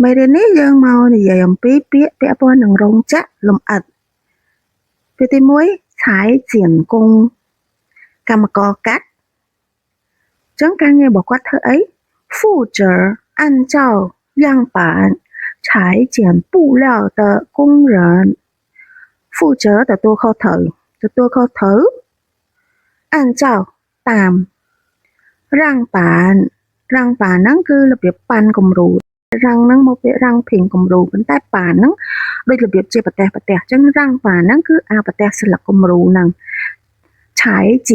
មេរៀននេះយើងមកនិយាយអំពីពាក្យពាក់ព័ន្ធនឹងរោងចក្រលម្អិតពាក្យទី1裁剪工កម្មករកាត់ចឹងការងាររបស់គាត់ធ្វើអី负责按照样板裁剪布料的工人负责ទទួលខុសត្រូវទទួលខុសត្រូវ按照តាម样板样板ហ្នឹងគឺរបៀបប៉ាន់គំរូ样ហ្នឹងមកពាក្យ样品គំរូប៉ុន្តែ板ហ្នឹងដូចរបៀបជាប្រទេសប្រទេសអញ្ចឹង样板ហ្នឹងគឺអាប្រទេសស្លឹកគំរូហ្នឹង裁剪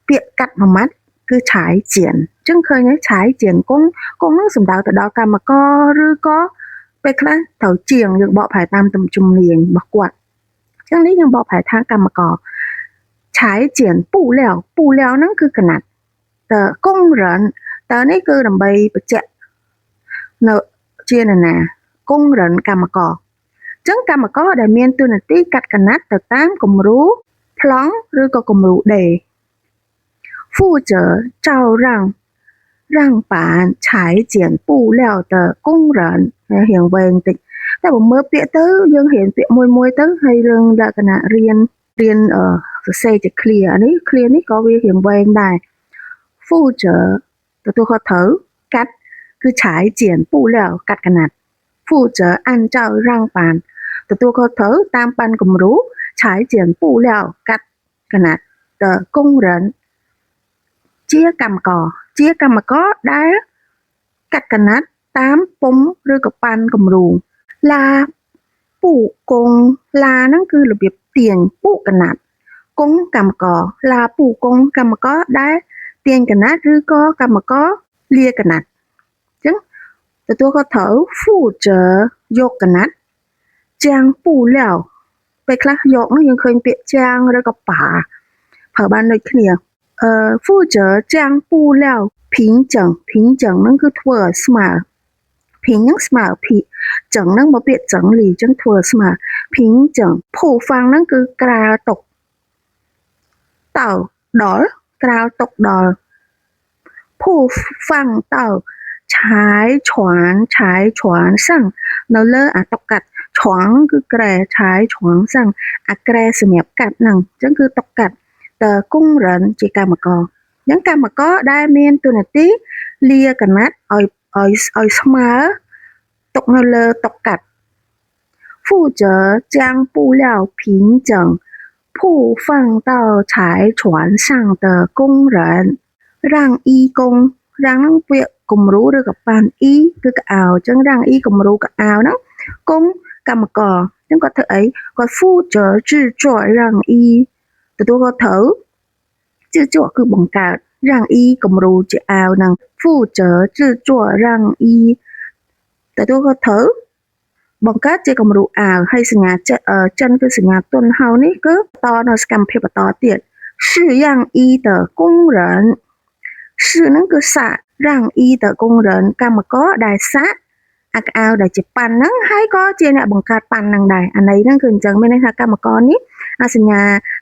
ពាក្យកាត់មួយម៉ាត់គឺ裁剪អញ្ចឹងឃើញហើយ裁剪工工ហ្នឹងសំដៅទៅដល់កម្មករឬក៏ពេលខ្លះត្រូវជាងយើងបកប្រែតាមជំនាញរបស់គាត់អញ្ចឹងនេះយើងបកប្រែថាកម្មករ裁剪布料布料ហ្នឹងគឺកណាត់តើ工人តើនេះគឺដើម្បីបញ្ជាក់នៅជានរណា工人កម្មករអញ្ចឹងកម្មករដែលមានតួនាទីកាត់កណាត់ទៅតាមគំរូប្លង់ឬក៏គំរូដេរ负责照样样板裁剪布料的工人រៀងវែងតិចតែបើមើលពាក្យទៅយើងរៀនពាក្យមួយមួយទៅហើយរឿងលក្ខណៈរៀនរៀនអឺសរសេរជាឃ្លាអានេះឃ្លានេះក៏វារៀងវែងដែរ负责ទទួលខុសត្រូវកាត់គឺ裁剪布料កាត់កណាត់负责按照样板ទទួលខុសត្រូវតាមប៉ាន់គំរូ裁剪布料កាត់កណាត់的工人ជាកម្មករជាកម្មករដែលកាត់កណាត់តាមពុំឬក៏ប៉ាន់គំរូ拉布工拉ហ្នឹងគឺរបៀបទាញ布កណាត់工កម្មករ拉布工កម្មករដែលទាញកណាត់ឬក៏កម្មករលាកណាត់អញ្ចឹងទទួលខុសត្រូវ负责យកកណាត់将布料ពេលខ្លះយកហ្នឹងយើងឃើញពាក្យ将ឬក៏把ប្រើបានដូចគ្នាអឺ负责将布料平整平整ហ្នឹងគឺធ្វើឲ្យស្មើ平ហ្នឹងស្មើភិ整ហ្នឹងមកពាក្យ整理អញ្ចឹងធ្វើឲ្យស្មើ平整铺放ហ្នឹងគឺក្រាលទុក到ដល់ក្រាលទុកដល់铺放到裁床裁床上នៅលើអាតុកាត់床គឺគ្រែ裁床上អាគ្រែសម្រាប់កាត់ហ្នឹងអញ្ចឹងគឺតុកាត់តើ工人ជាកម្មករអញ្ចឹងកម្មករដែលមានតួនាទីលាកណាត់ឲ្យឲ្យឲ្យស្មើទុកនៅលើតុកាត់负责将布料平整铺放到裁床上的工人样衣工样ហ្នឹងពាក្យគំរូឬក៏ប៉ាន់衣គឺកៅអៅអញ្ចឹង样衣គំរូកៅអៅហ្នឹង工កម្មករអញ្ចឹងគាត់ធ្វើអីគាត់负责制作样衣ទទួលខុសត្រូវ制作គឺបង្កើត样衣គំរូជាអាវហ្នឹង负责制作样衣ទទួលខុសត្រូវបង្កើតជាគំរូអាវហើយសញ្ញាចិនគឺសញ្ញាទុនហៅនេះគឺតនៅសកម្មភាពបន្តទៀត式样衣的工人式ហ្នឹងគឺសាក样衣的工人កម្មករដែលសាកអាកៅដែលជាប៉ាន់ហ្នឹងហើយក៏ជាអ្នកបង្កើតប៉ាន់ហ្នឹងដែរអាន័យហ្នឹងគឺអញ្ចឹងមានន័យថាកម្មករនេះអាសញ្ញា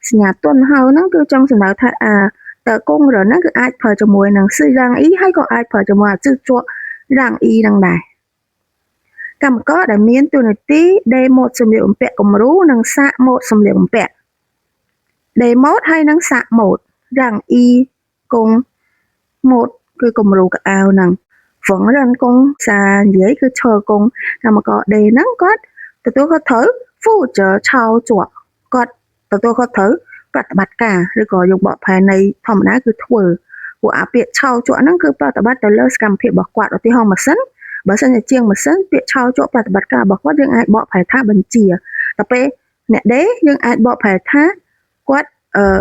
សញ្ញាទុនហៅហ្នឹងគឺចង់សំដៅថាអាតើ工人ហ្នឹងគឺអាចប្រើជាមួយនឹង式样衣ហើយក៏អាចប្រើជាមួយអា制作样衣ហ្នឹងដែរកម្មករដែលមានតួនាទីដេរម៉ូដសម្លៀកបំពាក់គំរូនិងសាកម៉ូដសម្លៀកបំពាក់ដេរម៉ូដហើយនិងសាកម៉ូដ样衣工ម៉ូដគឺគំរូកៅអៅហ្នឹង缝纫工សានិយាយគឺឈរ工កម្មករដេរហ្នឹងគាត់ទទួលខុសត្រូវ负责操作គាត់ទទួលខុសត្រូវប្រតិបត្តិការឬក៏យកបកប្រែនៃធម្មតាគឺធ្វើព្រោះអាពាក្យ操作ហ្នឹងគឺប្រតិបត្តិទៅលើសកម្មភាពរបស់គាត់ឧទាហរណ៍ម៉ាស៊ីនបើសិនជាជាងម៉ាស៊ីនពាក្យ操作ប្រតិបត្តិការរបស់គាត់យើងអាចបកប្រែថាបញ្ជាតែពេលអ្នកដេរយើងអាចបកប្រែថាគាត់អឺ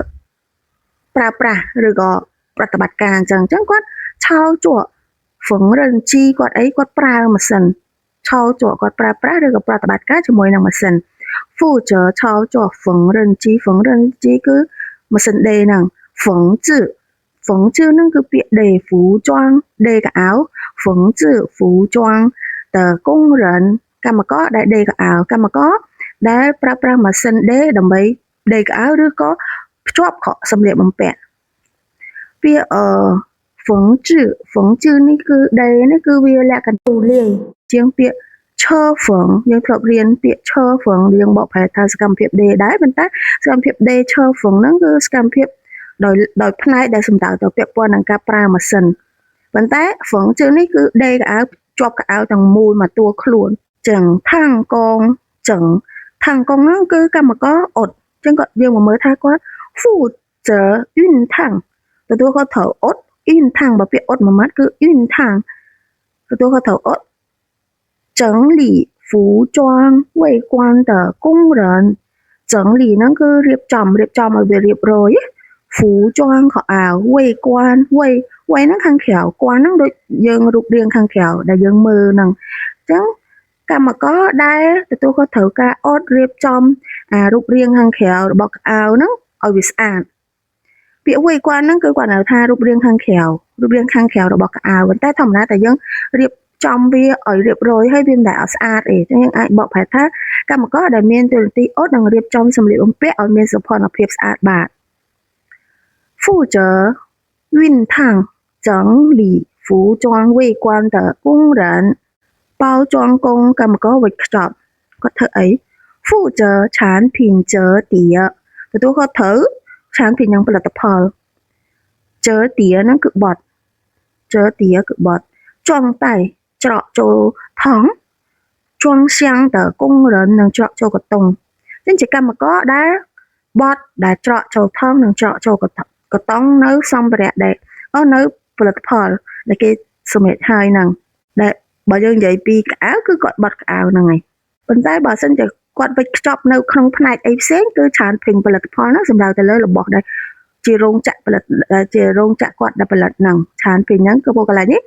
ប្រើប្រាស់ឬក៏ប្រតិបត្តិការអញ្ចឹងអញ្ចឹងគាត់操作缝纫機គាត់អីគាត់ប្រើម៉ាស៊ីន操作គាត់ប្រើប្រាស់ឬក៏ប្រតិបត្តិការជាមួយនឹងម៉ាស៊ីន负责操作缝纫機缝纫機គឺម៉ាស៊ីនដេរហ្នឹង缝制缝制ហ្នឹងគឺពាក្យដេរ服装ដេរកៅអៅ缝制服装的工人កម្មករដែលដេរកៅអៅកម្មករដែលប្រើប្រាស់ម៉ាស៊ីនដេរដើម្បីដេរកៅអៅឬក៏ភ្ជាប់ខកសម្លៀកបំពាក់ពាក្យអឺ縫制縫制នេះគឺដេរនេះគឺវាលក្ខណៈ ទូលាយ ជាងពាក្យ车缝យើងធ្លាប់រៀនពាក្យ车缝យើងបកប្រែថាសកម្មភាពដេរដែរប៉ុន្តែសកម្មភាពដេរ 车缝ហ្នឹងគឺសកម្មភាពដោយដោយផ្នែកដែលសំដៅទៅពាក់ព័ន្ធនឹងការប្រើម៉ាស៊ីនប៉ុន្តែ 缝ជើងនេះគឺដេរខោអាវជាប់ខោអាវទាំងមូលមកតួខ្លួនចឹង烫កងចឹង烫កងហ្នឹងគឺកម្មករអត់ចឹងគាត់យើងមកមើលថាគាត់负责熨烫ទទួលខុសត្រូវអត់熨烫បើពាក្យអត់មួយម៉ាត់គឺ熨烫ទទួលខុសត្រូវអត់整理服装外观的工人整理ហ្នឹងគឺរៀបចំរៀបចំឲ្យវារៀបរយ服装ខោអាវ外观外外ហ្នឹងខាងក្រៅគួនហ្នឹងដូចយើងរូបរាងខាងក្រៅដែលយើងមើលហ្នឹងអញ្ចឹងកម្មករដែលទទួលខុសត្រូវការអត់រៀបចំអារូបរាងខាងក្រៅរបស់ខោអាវហ្នឹងឲ្យវាស្អាតពាក្យ外观ហ្នឹងគឺគាត់ហៅថារូបរាងខាងក្រៅរូបរាងខាងក្រៅរបស់ខោអាវប៉ុន្តែធម្មតាតែយើងរៀបចំវាឲ្យរៀបរយហើយវាមិនដែលអត់ស្អាតទេអញ្ចឹងយើងអាចបកប្រែថាកម្មករដែលមានតួនាទីអត់នឹងរៀបចំសម្លៀកបំពាក់ឲ្យមានសោភ័ណភាពស្អាតបាត负责熨烫整理服装外观的工人包装工កម្មករវេចខ្ចប់គាត់ធ្វើអី负责产品折叠ទទួលខុសត្រូវ产品នឹងផលិតផល折叠ហ្នឹងគឺបត់折叠គឺបត់装袋ច្រកចូលថង់装箱的工人នឹងច្រកចូលកតុងចឹងជាកម្មករដែលបត់ដែលច្រកចូលថង់និងច្រកចូលកតុងនៅសម្ភារៈដែលអស់នៅផលិតផលដែលគេសម្រេចហើយហ្នឹងដែលបើយើងនិយាយពីកៅគឺគាត់បត់កៅហ្នឹងឯងប៉ុន្តែបើសិនជាគាត់វេចខ្ចប់នៅក្នុងផ្នែកអីផ្សេងគឺច្រើនពេញផលិតផលហ្នឹងសម្រាប់ទៅលើរបស់ដែលជារោងចក្រផលិតជារោងចក្រគាត់ដែលផលិតហ្នឹងច្រើនពេញហ្នឹងគឺពួកកន្លែងនេះ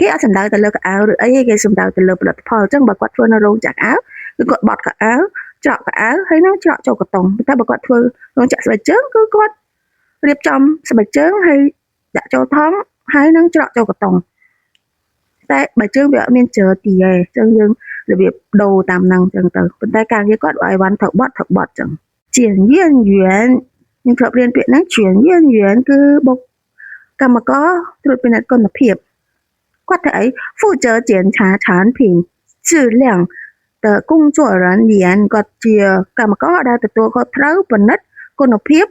គេអត់សំដៅទៅលើកៅឬអីទេគេសំដៅទៅលើផលិតផលអញ្ចឹងបើគាត់ធ្វើនៅរោងចក្រអាវគឺគាត់បត់កៅច្រកកៅហើយនឹងច្រកចូលកតុងតែបើគាត់ធ្វើរោងចក្រស្បែកជើងគឺគាត់រៀបចំស្បែកជើងហើយដាក់ចូលថង់ហើយនឹងច្រកចូលកតុងតែបើជើងវាអត់មានជើទីទេអញ្ចឹងយើងរបៀបដូរតាមហ្នឹងអញ្ចឹងទៅប៉ុន្តែការងារគាត់ឲ្យវ៉ាន់ត្រូវបត់ត្រូវបត់អញ្ចឹង检验员យើងធ្លាប់រៀនពាក្យហ្នឹង检验员គឺបុកកម្មករត្រួតពិនិត្យគុណភាពគាត់ធ្វើអី负责检查产品质量的工作人员គាត់ជាកម្មករដែលទទួលខុសត្រូវពិនិត្យគុណភាព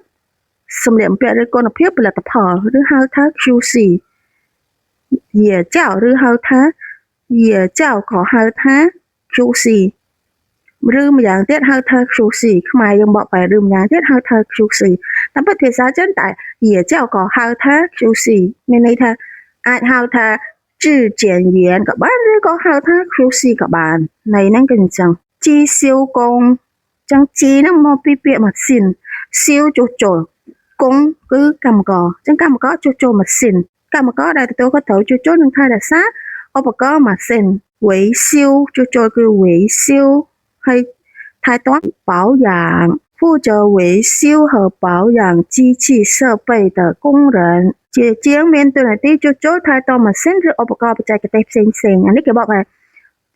សម្លៀកបំពាក់ឬគុណភាពផលិតផលឬហៅថា QC 也叫ឬហៅថា也叫ក៏ហៅថា QC ឬម្យ៉ាងទៀតហៅថា QC ខ្មែរយើងបកប្រែឬម្យ៉ាងទៀតហៅថា QC តាមពិតភាសាចិនតែ也叫ក៏ហៅថា QC មានន័យថាអាចហៅថា质检员ក៏បានឬក៏ហៅថា QC ក៏បានន័យហ្នឹងគឺអញ្ចឹង机修工ចឹង 机ហ្នឹងមកពីពាក្យម៉ាស៊ីន修ជួសជុល工គឺកម្មករចឹងកម្មករជួសជុលម៉ាស៊ីនកម្មករដែលទទួលខុសត្រូវជួសជុលនឹងថែរក្សាឧបករណ៍ម៉ាស៊ីន維修ជួសជុលគឺ維修ហើយថែទាំ保養負責維修和保養機器設備的工人ជាជាងមានតួនាទីជួសជុលថែទាំម៉ាស៊ីនឬឧបករណ៍បច្ចេកទេសផ្សេងផ្សេងអានេះគេបកថា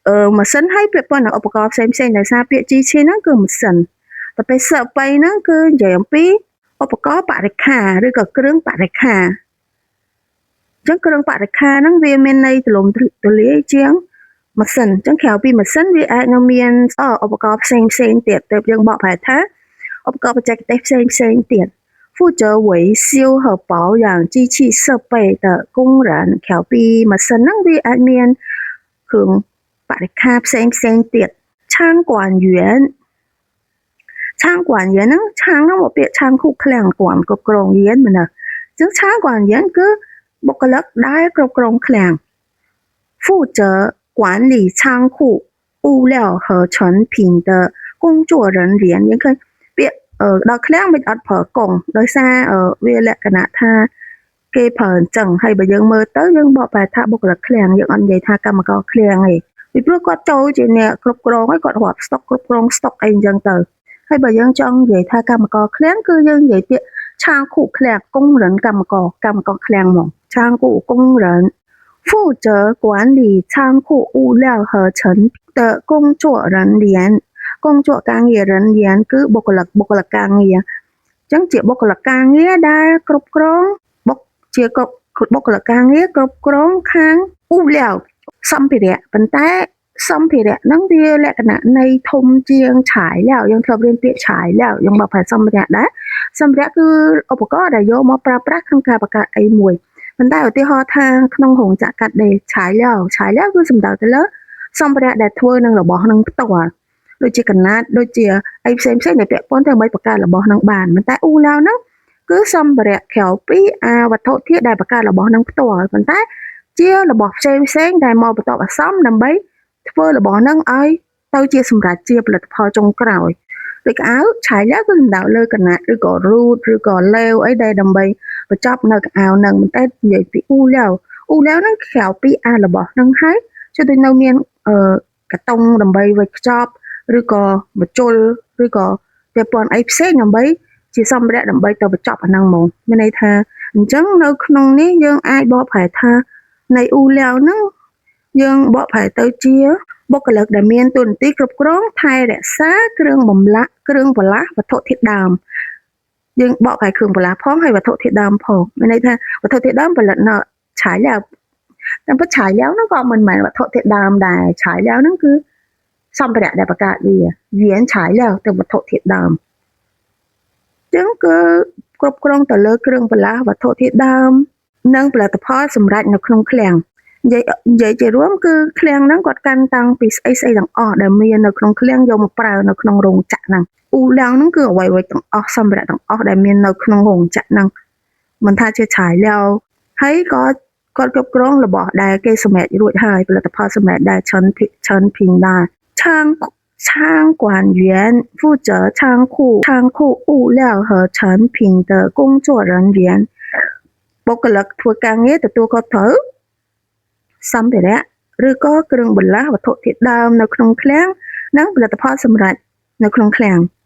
អឺម៉ាស៊ីនហើយពាក់ព័ន្ធនឹងឧបករណ៍ផ្សេងផ្សេងដោយសារពាក្យ 機器ហ្នឹងគឺម៉ាស៊ីនតែពេល 設備ហ្នឹងគឺនិយាយអំពីឧបករណ៍បរិក្ខារឬក៏គ្រឿងបរិក្ខារអញ្ចឹងគ្រឿងបរិក្ខារហ្នឹងវាមានន័យទូលំទូលាយជាងម៉ាស៊ីនអញ្ចឹងក្រៅពីម៉ាស៊ីនវាអាចនឹងមានឧបករណ៍ផ្សេងផ្សេងទៀតទើបយើងបកប្រែថាឧបករណ៍បច្ចេកទេសផ្សេងផ្សេងទៀត負責維修和保養機器設備的工人ក្រៅពីម៉ាស៊ីនហ្នឹងវាអាចមានគ្រឿងបរិក្ខារផ្សេងផ្សេងទៀត仓管員仓管員ហ្នឹង 倉ហ្នឹងមកពាក្យ 倉庫ឃ្លាំង管គ្រប់គ្រង員មនុស្សអញ្ចឹង倉管員គឺបុគ្គលិកដែលគ្រប់គ្រងឃ្លាំង負責管理倉庫物料和成品的工作人員យើងឃើញពាក្យដល់ឃ្លាំងមិនអត់ប្រើកងដោយសារវាលក្ខណៈថាគេប្រើអញ្ចឹងហើយបើយើងមើលទៅយើងបកប្រែថាបុគ្គលិកឃ្លាំងយើងអត់និយាយថាកម្មករឃ្លាំងទេពីព្រោះគាត់ចូលជាអ្នកគ្រប់គ្រងហើយគាត់រាប់ស្តុកគ្រប់គ្រងស្តុកអីអញ្ចឹងទៅហើយបើយើងចង់និយាយថាកម្មករឃ្លាំងគឺយើងនិយាយពាក្យ倉庫ឃ្លាំង工人កម្មករកម្មករឃ្លាំងហ្មង倉庫工人負責管理倉庫物料和成的工作人員工作ការងារ人員គឺបុគ្គលិកបុគ្គលិកការងារអញ្ចឹងជាបុគ្គលិកការងារដែលគ្រប់គ្រងបុគ្គជាបុគ្គលិកការងារគ្រប់គ្រងខាង 物料សម្ភារៈប៉ុន្តែ សម្ភារៈហ្នឹងវាលក្ខណៈនៃធំជាង材料យើងធ្លាប់រៀនពាក្យ材料យើងបកប្រែសម្ភារៈដែរសម្ភារៈគឺឧបករណ៍ដែលយកមកប្រើប្រាស់ក្នុងការបង្កើតអីមួយប៉ុន្តែឧទាហរណ៍ថាក្នុងរោងចក្រកាត់ដេរ材料材料គឺសំដៅទៅលើសម្ភារៈដែលធ្វើនឹងរបស់នឹងផ្ទាល់ដូចជាកណាត់ដូចជាអីផ្សេងផ្សេងដែលពាក់ព័ន្ធទៅដើម្បីបង្កើតរបស់នឹងបានប៉ុន្តែ物料ហ្នឹងគឺសម្ភារៈក្រៅពីអាវត្ថុធាតុដែលបង្កើតរបស់នឹងផ្ទាល់ប៉ុន្តែជារបស់ផ្សេងផ្សេងដែលមកបន្ទាប់អាសន្នដើម្បីធ្វើរបស់នឹងឲ្យទៅជាសម្រាប់ជាផលិតផលចុងក្រោយដូចកៅ材料គឺសំដៅលើកណាត់ឬក៏រូតឬក៏លេវអីដែលដើម្បីបញ្ចប់នៅកៅនឹងប៉ុន្តែនិយាយពី物料物料ហ្នឹងក្រៅពីអារបស់ហ្នឹងហើយចុះដូចនៅមានអឺកតុងដើម្បីវេចខ្ចប់ឬក៏មជុលឬក៏ពាក់ព័ន្ធអីផ្សេងដើម្បីជាសម្ភារៈដើម្បីទៅបញ្ចប់អាហ្នឹងហ្មងមានន័យថាអញ្ចឹងនៅក្នុងនេះយើងអាចបកប្រែថានៃ物料ហ្នឹងយើងបកប្រែទៅជាបុគ្គលិកដែលមានតួនាទីគ្រប់គ្រងថែរក្សាគ្រឿងបំលាក់គ្រឿងបន្លាស់វត្ថុធាតុដើមយើងបកប្រែគ្រឿងបន្លាស់ផងហើយវត្ថុធាតុដើមផងមានន័យថាវត្ថុធាតុដើមផលិតនៅ材料តាមពិត材料ហ្នឹងក៏មិនមែនវត្ថុធាតុដើមដែរ材料ហ្នឹងគឺសម្ភារៈដែលបង្កើតវា原材料ទៅវត្ថុធាតុដើមចឹងគឺគ្រប់គ្រងទៅលើគ្រឿងបន្លាស់វត្ថុធាតុដើមនិងផលិតផលសម្រាប់នៅក្នុងឃ្លាំងនិយាយនិយាយជារួមគឺឃ្លាំងហ្នឹងគាត់កាន់តាំងពីស្អីស្អីទាំងអស់ដែលមាននៅក្នុងឃ្លាំងយកមកប្រើនៅក្នុងរោងចក្រហ្នឹង 物料ហ្នឹងគឺអ្វីៗទាំងអស់សម្ភារៈទាំងអស់ដែលមាននៅក្នុងរោងចក្រហ្នឹងមិនថាជា材料ហើយក៏គាត់គ្រប់គ្រងរបស់ដែលគេសម្រេចរួចហើយផលិតផលសម្រេចដែល成品成品ដែរ仓仓管员负责仓库仓库物料和成品的工作人员បុគ្គលិកធ្វើការងារទទួលខុសត្រូវសម្ភារៈឬក៏គ្រឿងបន្លាស់វត្ថុធាតុដើមនៅក្នុងឃ្លាំងនិងផលិតផលសម្រេចនៅក្នុងឃ្លាំង។